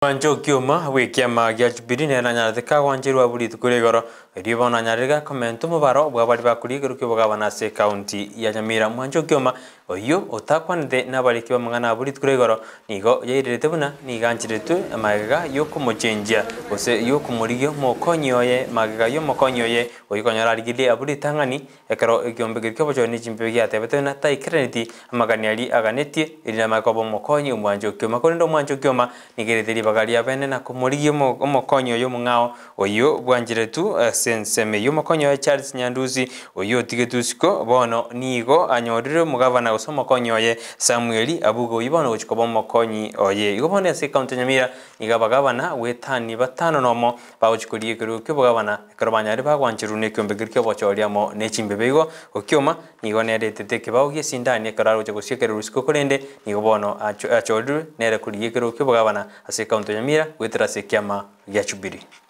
Mwanche okioma bw'ekiama gia Jubilee nere nanyarete kagwancherwa abwo rituko ria igoro, erio bono anyarire gakomenta omobaro bw'abaria bakoria ekero ki'obogabana ase ekaunti ya Nyamira. Mwanche okioma oyio otakwanete nabariki b'amang'ana abwo rituko ria igoro nigo yairerete buna nigo ancheretwe magega y'okomochenchia gose y'okomorigia omokonyi oye magega y'omokonyi oye oyio konyora arigirie abwo ritang'ani Ekero ekiombe keria ki'obochori ne chimbibe giatebete ng'a taikeraneti amagani aria aganetie, erio namanye koba omokonyi omwanche okioma. Korende omwanche okioma nigo erete ribaga ria bene na komorigia omokonyi oyo omong'ao, oyio bwancheretwe ase ensemo eyio. Omokonyi oye Charles Nyandusi, oyio otigetwe isiko, bono nigo anyorire omogavana gose omokonyi oye Samuel Abuga oyio bono ogochia koba omokonyi oye. Igo bono ase ekaunti ya Nyamira nigo abagavana goetania batano nomo bagochia korigia ekerogo ki'obogavana Ekero banyarire bagwancherwa nekiombe keria ki'obochori amo ne chimbebe igo, gokioma, nigo neretete ekebao gi'esindani ekero aroche gosiekererwa isiko korende nigo bono achorirwe nere korigia ekerogo ki'obogabana ase ekaunti ya Nyamira goetera ase ekiama gia Jubilee.